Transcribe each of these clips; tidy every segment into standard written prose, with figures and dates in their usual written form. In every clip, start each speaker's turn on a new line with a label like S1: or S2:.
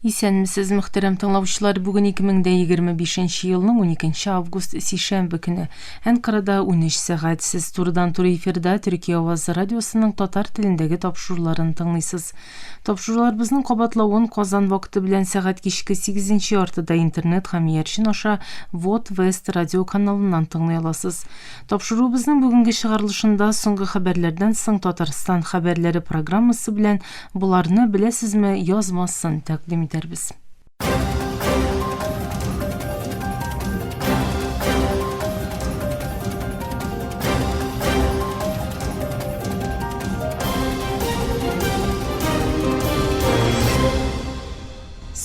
S1: Исәнмесез, мөхтәрәм тыңлаучылар! Бүген 2025 елның 12 август сишәмбе көне. Әнкарада 13 сәгать. Сез турыдан-туры эфирда Төркия авазы радиосының татар телендәге тапшыруларын тыңлыйсыз. Тапшыруларыбызның кабатлавын Казан вакыты белән сәгать кичке сигезенче яртыда интернет һәм иярчен аша Вот Вест радио каналыннан тыңлый аласыз. Тапшыруыбызның бүгенге чыгарылышында соңгы хәбәрләрдән соң Татарстан хәбәрләре программасы белән Боларны беләсезме язмасын тәкъдим итәрбез.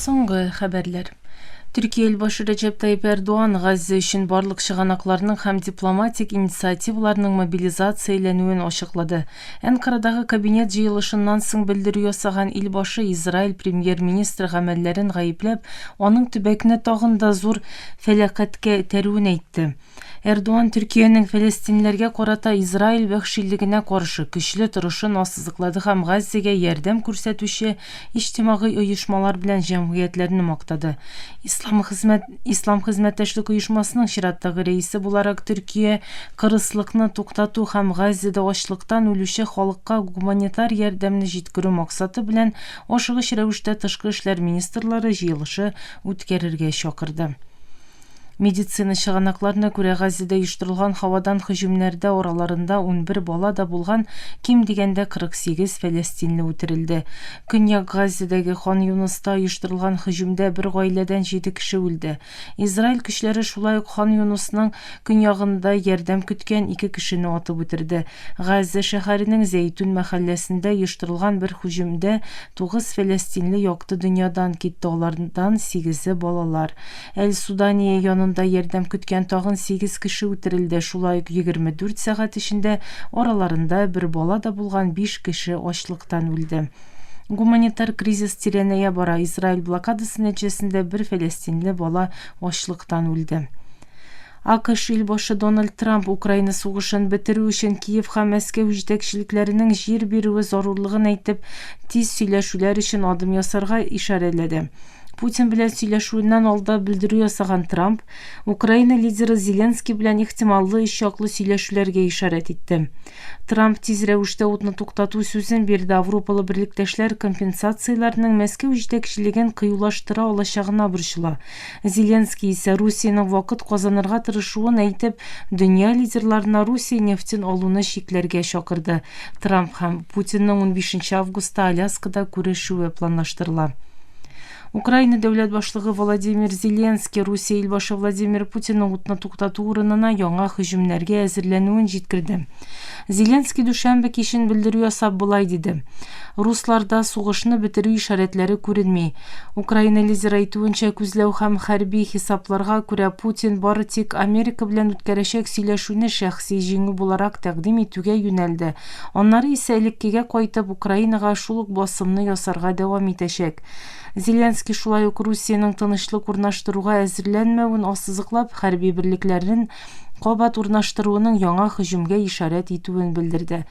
S1: Соңгы хәбәрләр. Төркия илбашы Рәҗәп Тайип Эрдоан Газзә өчен барлык чыганакларның һәм дипломатик инициативаларның мобилизацияләнүен ачыклады. Әнкарадагы кабинет җыелышыннан соң белдерү ясаган илбашы Израиль премьер-министры гамәлләрен гаепләп, аның төбәкне тагын да зур фәлакәткә этәрүен әйтте. Эрдоан Төркиянең фәләстинләргә карата Израиль вәхшилегенә каршы көчле торышын ассызыклады һәм Газзәгә ярдәм күрсәтүче иҗтимагый оешмалар белән җәмгыятьләрне мактады. Ислам хезмәт Ислам хезмәттәшлек оешмасының чираттагы рәисе буларак Төркия кырыслыкны туктату һәм Газзәдә ачлыктан үлүче халыкка гуманитар ярдәмне җиткерү максаты белән ашыгыч рәвештә тышкы эшләр министрлары җыелышы үткәрергә чакырды. Медицина чыганакларына күрә, Газзәдә оештырылган һавадан һөҗүмнәрдә араларында 11 бала да булган ким дигәндә 48 фәләстинле үтерелде. Көньяк Газзәдәге Хан Юныста оештырылган һөҗүмдә бер гаиләдән җиде кеше үлде. Израиль көчләре шулай ук Хан Юнысның көньягында ярдәм көткән ике кешене атып үтерде. Газзә шәһәренең Зәйтүн мәхәлләсендә оештырылган бер һөҗүмдә тугыз фәләстинле якты дөньядан китте, алардан сигезе балалар. Әл-Судания янында ярдәм көткән тагын сигез кеше үтерелде, шулай ук 24 сәгать эчендә араларында бер бала да булган биш кеше ачлыктан үлде. Гуманитар кризис тирәнәя бара, Израиль блокадасы нәтиҗәсендә бер фәләстинле бала ачлыктан үлде. АКШ илбашы Дональд Трамп Украина сугышын бетерү өчен Киев һәм Мәскәү җитәкчелекләренең җир бирүе зарурлыгын әйтеп, тиз сөйләшүләр өчен адым ясарга ишарәләде. Путин белән сөйләшүеннән алда белдерү ясаган Трамп, Украина лидеры Зеленский белән ихтималлы өч яклы сөйләшүләргә ишарәт итте. Трамп тиз рәвештә утны туктату сүзен бирде, Авропалы берлектәшләр компенсацияләрнең Мәскәү җитәкчелеген кыюлаштыра алачагына борчыла. Зеленский исә Русиянең вакыт казанырга тырышуын әйтеп, дөнья лидерларына Русия нефтен алуны чикләргә чакырды. Трамп һәм Путинның унбишенче августта Аляскада күрешүе планлаштырыла. Украина дәүләт башлыгы Володимир Зеленский Русия илбашы Владимир Путинның утны туктату урынына яңа һөҗүмнәргә әзерләнүен җиткерде. Зеленский дүшәмбе кичен белдерү ясап болай диде: Русларда сугышны бетерү ишарәтләре күренми. Украина лидеры әйтүенчә, күзләү һәм хәрби хисапларга күрә, Путин бары тик Америка белән үткәрәчәк сөйләшүне шәхси җиңү буларак тәкъдим итүгә юнәлде. Аннары исә элеккегә кайтып, Украинага шул ук басымны ясарга дәвам итәчәк. Зеленский шулай ук Русиянең тынычлык урнаштыруга әзерләнмәвен ассызыклап, хәрби берлекләрен кабат урнаштыруының яңа һөҗүмгә ишарәт итүен белдерде.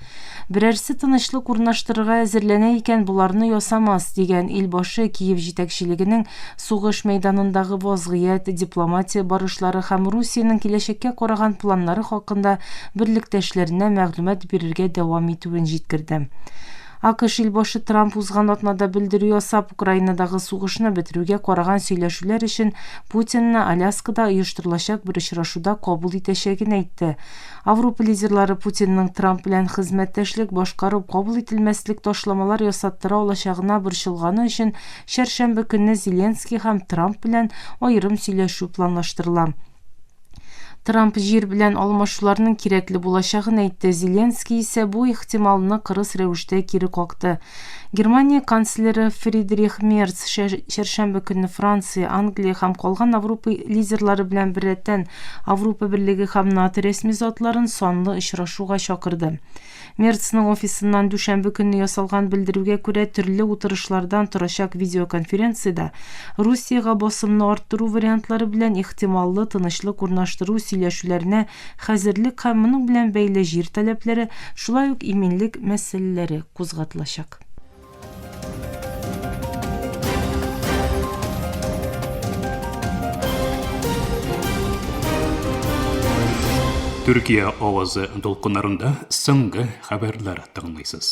S1: Берәрсе тынычлык урнаштырырга әзерләнә икән, боларны ясамас, дигән илбашы Киев җитәкчелегенең сугыш мәйданындагы вазгыять, дипломатия барышлары һәм Русиянең киләчәккә караган планнары хакында берлектәшләренә мәгълүмат бирергә дәвам итүен җиткерде. АКШ илбашы Трамп узган атнада белдерү ясап, Украинадагы сугышны бетерүгә караган сөйләшүләр өчен Путинны Аляскада оештырылачак бер очрашуда кабул итәчәген әйтте. Авропа лидерлары Путинның Трамп белән хезмәттәшлек башкарып кабул ителмәслек ташламалар ясаттыра алачагына борчылганы өчен чәршәмбе көнне Зеленский һәм Трамп белән аерым сөйләшү планлаштырыла. Трамп җир белән алмашуларның кирәкле булачагын әйтте, Зеленский исә бу ихтималны кырыс рәвештә кире какты. Германия канцлеры Фридрих Мерц чәршәмбе көнне Франция, Англия һәм калган Авропа лидерлары белән беррәттән Авропа Берлеге һәм НАТО рәсми затларын санлы очрашуга чакырды. Мерцның офисыннан дүшәмбе көнне ясалган белдерүгә күрә, төрле утырышлардан торачак видеоконференциядә Русиягә басымны арттыру вариантлары белән ихтималлы тынычлык урнаштыру сөйләшүләренә хәзерлек һәм моның белән бәйле җир таләпләре, шулай ук иминлек мәсьәләләре кузгатылачак.
S2: Төркия авазы дулкыннарында соңгы хәбәрләр тыңлыйсыз.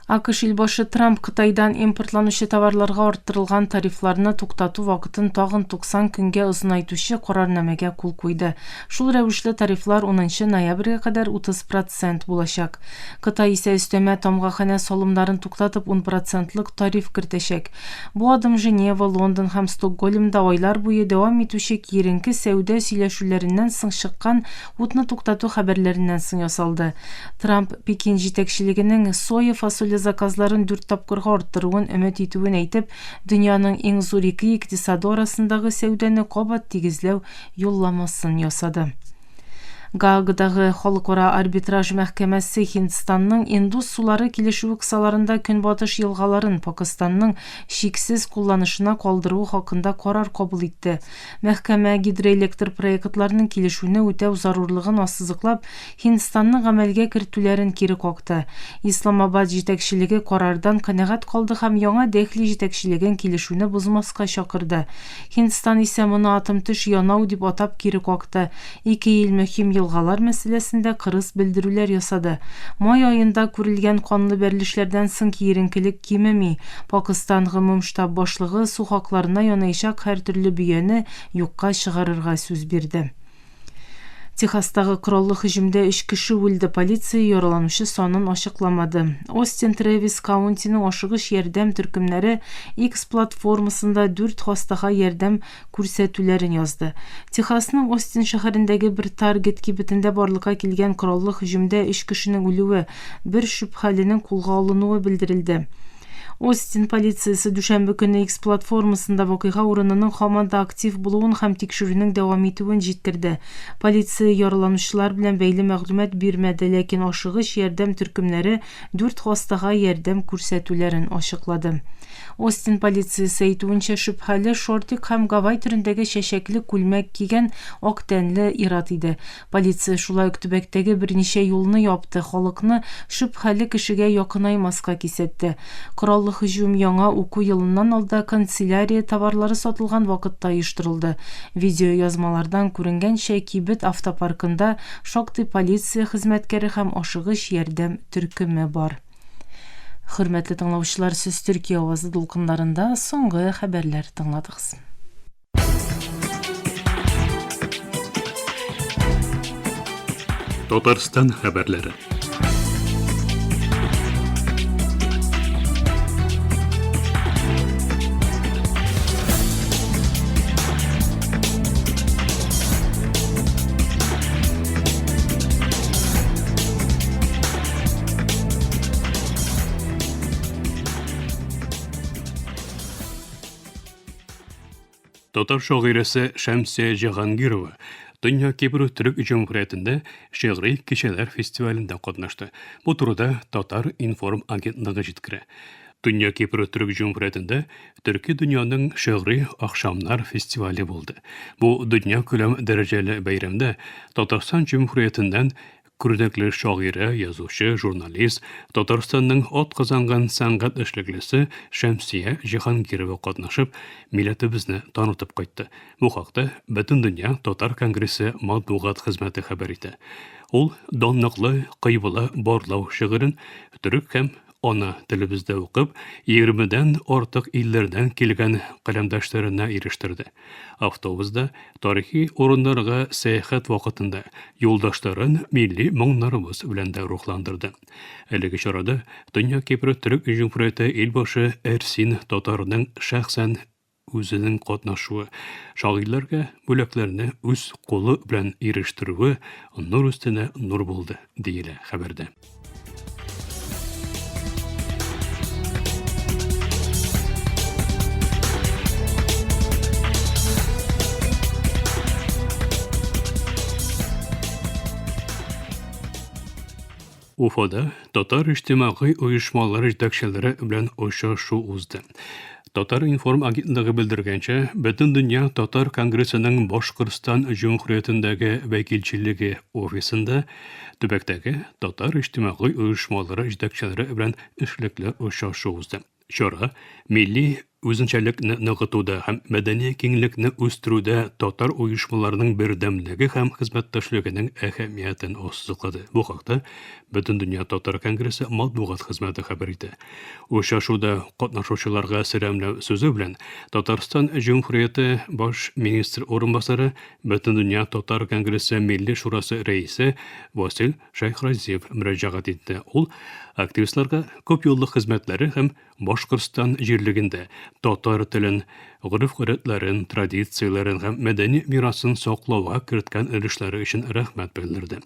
S1: АКШ илбашы Трамп Кытайдан импортланучы товарларга арттырылган тарифларны туктату вакытын тагын 90 көнгә озынайтучы карарнамәгә кул куйды. Шул рәвешле тарифлар унынчы ноябрьгә кадәр 30 процент булачак. Кытай исә өстәмә тамгаханә салымнарын туктатып ун процентлык тариф кертәчәк. Бу адым Женева, Лондон һәм Стокгольмда айлар буе дәвам итүче киеренке сәүдә сөйләшүләреннән соң чыккан утны туктату хәбәрләреннән соң ясалды. Трамп Пекин җитәкчелегенең соя фасоле заказларын дүрт тапкырга арттыруын өмет итүен әйтеп, дөньяның иң зур ике икътисады арасындагы сәүдәне кабат тигезләү юлламасын ясады. Гаагадагы Халыкара арбитраж мәхкәмәсе Һиндстанның Индус сулары килешүе кысаларында Көнбатыш елгаларын Пакыстанның чиксез кулланышына калдыруы хакында карар кабул итте. Мәхкәмә гидроэлектр проектларының килешүне үтәү зарурлыгын ассызыклап, Һиндстанның гамәлгә кертүләрен кире какты. Исламабад җитәкчелеге карардан канәгать калды һәм Яңа Дехли җитәкчелеген килешүне бозмаска чакырды. Һиндстан исә моны атом-төш янау дип атап кире какты. Ике ил мөһим елгалар мәсьәләсендә кырыс белдерүләр ясады. Май аенда күрелгән канлы бәрелешләрдән соң киеренкелек кимеми. Пакыстан гомум штаб башлыгы су хакларына янаячак һәртөрле бөяне юкка чыгарырга сүз бирде. Техастагы кораллы һөҗүмдә өч кеше үлде, полиция яраланучы санын ачыкламады. Остин Трэвис Каунтиның ашыгыч ярдәм төркемнәре X платформасында дүрт хастага ярдәм күрсәтүләрен язды. Техасның Остин шәһәрендәге бер Target кибетендә барлыкка килгән кораллы һөҗүмдә өч кешенең үлүе, бер шөбһәленең кулга алынуы белдерелде. Остин полициясе дүшәмбе көнне X платформасында вакыйга урынының һаман да актив булуын һәм тикшерүнең дәвам итүен җиткерде. Полиция яраланучылар белән бәйле мәгълүмат бирмәде, ләкин ашыгыч ярдәм төркемнәре дүрт хастага ярдәм күрсәтүләрен ачыклады. Остин полициясе әйтүенчә, шөбһәле шортик һәм гавай төрендәге чәчәкле күлмәк кигән ак тәнле ир-ат иде. Полиция шулай ук төбәктәге берничә юлны япты, халыкны шөбһәле кешегә якынаймаска кисәтте. Кораллы һөҗүм яңа уку елыннан алда канцелярия товарлары сатылган вакытта оештырылды. Видеоязмалардан күренгәнчә, кибет автопаркында шактый полиция хезмәткәре һәм ашыгыч ярдәм төркеме бар. Хөрмәтле тыңлаучылар, сез Төркия авазы дулкыннарында соңгы хәбәрләр тыңладыгыз.
S2: Татарстан хәбәрләре. Татар шагыйрәсе Шәмсия Җиһангирова Дөнья Кипр Төрек Җөмһүриятендә шигъри кичәләр фестивалендә катнашты. Бу турыда Татар информ агентлыгы җиткерә. Дөнья Кипр Төрек Җөмһүриятендә Төрки дөньяның шигъри ахшамнар фестивале булды. Бу дөнья күләм дәрәҗәле бәйрәмдә Татарстан Җөмһүриятеннән Күренекле шагыйрә, язучы, журналист, Татарстанның атказанган сәнгать эшлеклесе Шәмсия Җиһангирова катнашып, милләтебезне танытып кайтты. Бу хакта Бөтендөнья татар конгрессы матбугат хезмәте хәбәр итә. Ул данлыклы Кыйбла барлау шигырен төрек һәм ана телебездә укып, егермедән артык илләрдән килгән каләмдәшләренә ирештерде. Автобуста тарихи урыннарга сәяхәт вакытында юлдашларын милли моңнарыбыз белән дә рухландырды. Әлеге чарада Дөнья Кипр Төрек Җөмһүрияте илбашы Эрсин Татарның шәхсән үзенең катнашуы, шагыйрьләргә бүләкләрне үз кулы белән ирештерүе нур өстенә нур булды, диелә хәбәрдә. Уфада татар иҗтимагый оешмалары җитәкчеләре белән очрашу узды. Татар-информ агентлыгы белдергәнчә, Бөтендөнья татар конгрессының Башкортстан Җөмһүриятендәге вәкилчелеге офисында төбәктәге татар иҗтимагый оешмалары җитәкчеләре белән эшлекле очрашу узды. Чара милли Үзенчәлекне ныгытуда һәм мәдәни киңлекне үстерүдә татар оешмаларының бердәмлеге һәм хезмәттәшлегенең әһәмиятен ассызыклады. Бу хакта Бөтендөнья татар конгрессы матбугат хезмәте хәбәр итә. Очрашуда катнашучыларга сәламләү сүзе белән Татарстан Җөмһүрияте баш министр урынбасары, Бөтендөнья татар конгрессы Милли шурасы рәисе Васил Шәйхразиев мөрәҗәгать итте. Ул активистларга күпьеллык хезмәтләре һәм Башкортстан җирлегендә татар телен, гореф-гадәтләрен, традицияләрен һәм мәдәни мирасын саклауга керткән өлешләре өчен рәхмәт белдерде.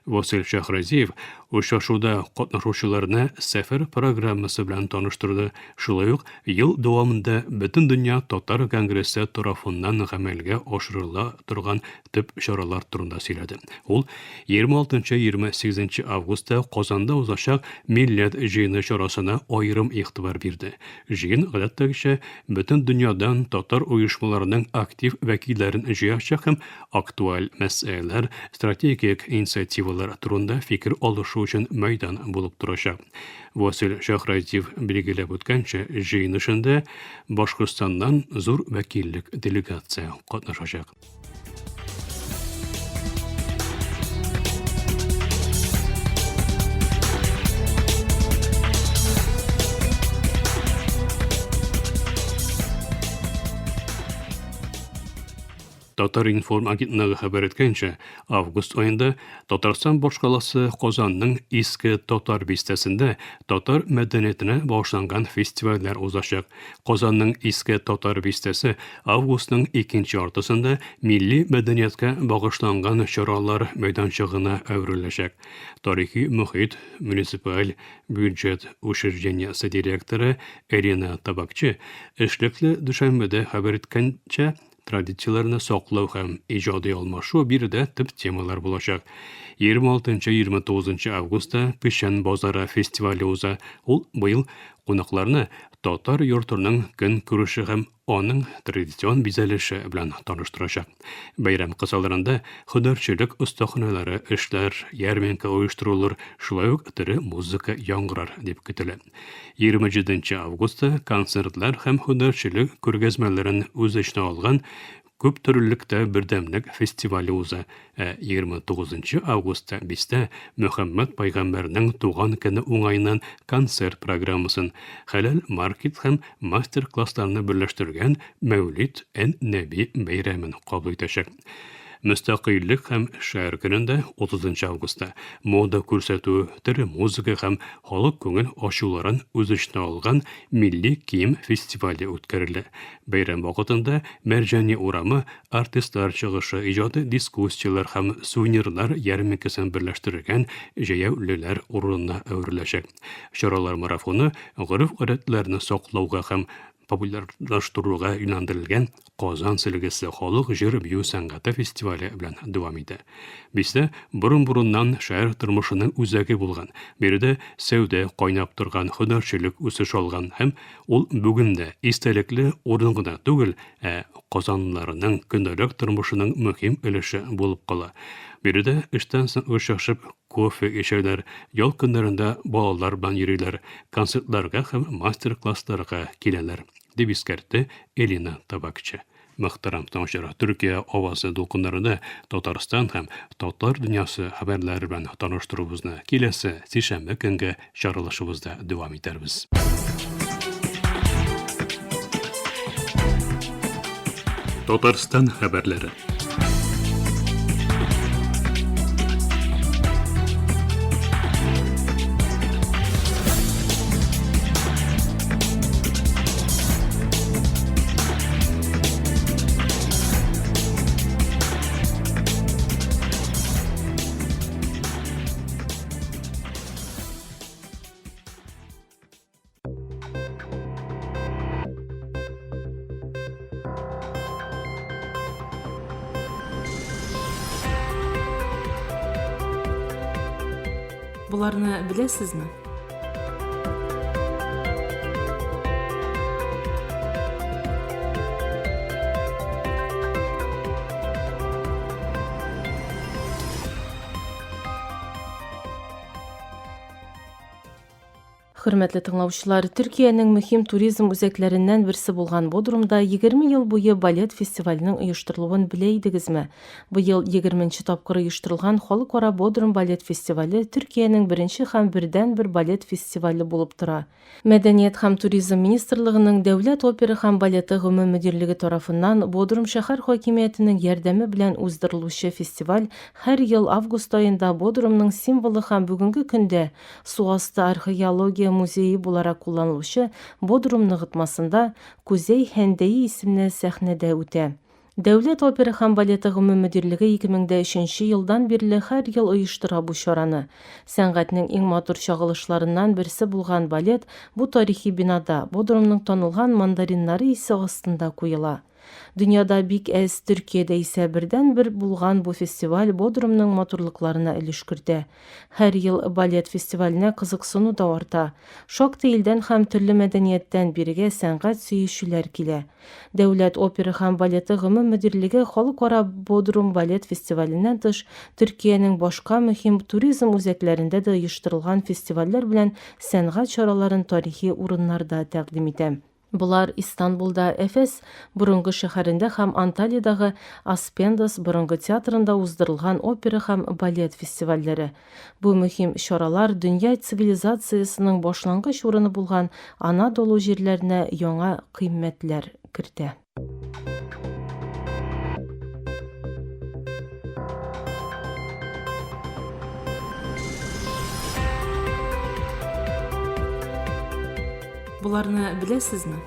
S2: Васил Шәһразиев очрашуда катнашучыларны сәфәр программасы белән таныштырды, шулай ук ел дәвамында Бөтендөнья татар конгрессы тарафыннан гамәлгә ашырыла торган төп чаралар турында сөйләде. Ул 26-28 августта Казанда узачак Милләт җыены чарасына аерым игътибар бирде. Җыен, гадәттәгечә, бөтен дөньядан татар оешмаларының актив вәкилләрен җыячак һәм актуаль мәсьәләләр, стратегик инициативалар турында фикер алышу өчен мәйдан булып торачак. Васил Шәһразиев билгеләп үткәнчә, җыен эшендә Башкортстаннан зур вәкиллек делегация катнашачак. Татар-информ агентлыгы хәбәр иткәнчә, август аенда Татарстан башкаласы Казанның Иске Татар бистәсендә татар мәдәниятенә багышланган фестивальләр узачак. Казанның Иске Татар бистәсе августның икенче яртысында милли мәдәнияткә багышланган чаралар мәйданчыгына әвереләчәк. Тарихи мохит муниципаль бюджет учреждениесе директоры Элина Табакчы эшлекле дүшәмбедә хәбәр иткәнчә, Традицияләрне саклау һәм иҗади алмашу биредә төп темалар булачак. 26-29 августта Печән базары фестивале уза. Ул быел кунакларны татар йортының көнкүреше һәм аның традицион бизәлеше белән таныштырачак. Бәйрәм кысаларында һөнәрчелек остаханәләре эшләр, ярминкә оештырылыр, шулай ук тере музыка яңгырар дип көтелә. 27 августта концертлар һәм һөнәрчелек күргәзмәләрен үз эченә алган Күп төрлелектә бердәмлек фестивале уза, ә 29 августта бистә Мөхәммәд пәйгамбәрнең туган көне уңаеннан концерт программасын, хәләл маркет һәм мастер-классларны берләштергән Мәүлид ән-Нәби бәйрәмен кабул итәчәк. Мөстәкыйльлек һәм шәһәр көнендә, 30 августта, мода күрсәтү, тере музыка һәм халык күңел ачуларын үз эченә алган милли кием фестивале үткәрелә. Бәйрәм вакытында Мәрҗани урамы артистлар чыгышы, иҗади дискуссияләр һәм сувенирлар ярминкәсен берләштергән җәяүлеләр урынына әвереләчәк. Чаралар марафоны гореф-гадәтләрне саклауга һәм популярлаштыруга юнәлдерелгән Казан сөлгесе халык җыр-бию сәнгате фестивале белән дәвам итә. Бистә борын-борыннан шәһәр тормышының үзәге булган. Биредә сәүдә кайнап торган, һөнәрчелек үсеш алган һәм ул бүген дә истәлекле урын гына түгел, ә казанлыларның көндәлек тормышының мөһим өлеше булып кала. Биредә эштән соң очрашып кофе эчәләр, ял көннәрендә балалар белән йөриләр, концертларга һәм мастер-классларга киләләр, дип искәртте Элина Табакчы. Мөхтәрәм тыңлаучылар, Төркия авазы дулкыннарында Татарстан һәм татар дөньясы хәбәрләре белән таныштыруыбызны киләсе сишәмбе көнге чыгарылышыбызда дәвам итәрбез. Татарстан хәбәрләре.
S1: Боларны беләсезме? Хөрмәтле тыңлаучылар, Төркиянең мөһим туризм үзәкләреннән берсе булган Бодрумда 20 ел буе балет фестиваленең оештырылуын белә идегезме? Быел егерменче тапкыр оештырылган Халыкара Бодрум балет фестивале Төркиянең беренче һәм бердәнбер балет фестивале булып тора. Мәдәният һәм туризм министрлыгының Дәүләт опера һәм балеты гомум мөдирлеге тарафыннан Бодрум шәһәр хакимиятенең ярдәме белән уздырылучы фестиваль һәр ел август аенда Бодрумның символы һәм бүгенге көндә су асты археология музее буларак кулланылучы Бодрум ныгытмасында Кузей Һәндәи исемле сәхнәдә үтә. Дәүләт опера һәм балеты гомум мөдирлеге 2003 нче елдан бирле һәр ел оештыра бу чараны. Сәнгатьнең иң матур чагылышларыннан берсе булган балет бу тарихи бинада, Бодрумның танылган мандариннары исе астында куела. Дөньяда бик әз, Төркиядә исә бердәнбер булган бу фестиваль Бодрумның матурлыкларына өлеш кертә. Һәр ел балет фестиваленә кызыксыну да арта. Шактый илдән һәм төрле мәдәнияттән бирегә сәнгать сөючеләр килә. Дәүләт опера һәм балеты гомум мөдирлеге Халыкара Бодрум балет фестиваленнән тыш, Төркиянең башка мөһим туризм үзәкләрендә дә оештырылган фестивальләр белән сәнгать чараларын тарихи урыннарда тәкъдим итә. Болар, Истанбулда Эфес борынгы шәһәрендә һәм Антальядагы Аспендос борынгы театрында уздырылган опера һәм балет фестивальләре. Бу мөһим чаралар дөнья цивилизациясенең башлангыч урыны булган Анадолу җирләренә яңа кыйммәтләр кертә. Боларны беләсезме?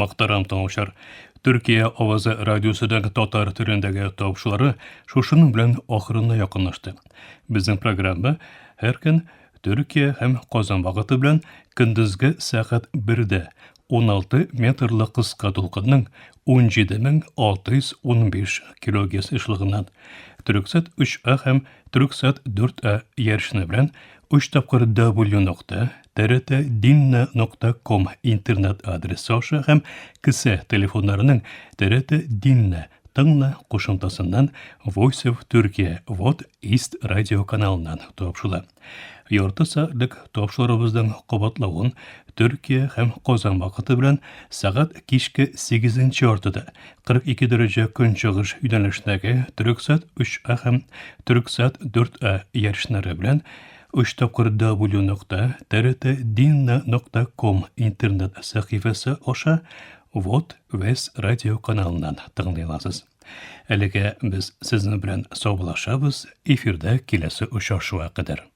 S2: Мөхтәрәм тыңлаучылар, Төркия авазы радиосының татар телендәге тапшырулары шушының белән ахырына якынлашты. Безнең программа һәр көн Төркия һәм Казан вакыты белән көндезге сәгать 1дә 16 метрлы кыска дулкынның 17615 килогерц ешлыгыннан Төрксат 3А һәм Төрксат 4А ярышны белән 3 тапкыр w нокта trtdinna нокта ком интернет адресы аша һәм кесә телефоннарының TRT Dinna тыңла кушымтасыннан Voice of Turkey Вот East радио каналыннан тапшыла. Ярты сәгатьлек тапшыруыбызның кабатлавын Төркия һәм Казан вакыты белән сәгать кичке 8 яртыда 42 дәрәҗә көнчыгыш юнәлешендәге Төрексат 3А һәм Төрексат 4А ярышнары белән 3 тапкыр w нокта trtdinna нокта ком интернет сәхифәсе аша Вот Вес радио каналыннан тыңлый аласыз. Әлегә без сезнең белән саубуллашабыз, эфирда киләсе очрашуга кадәр.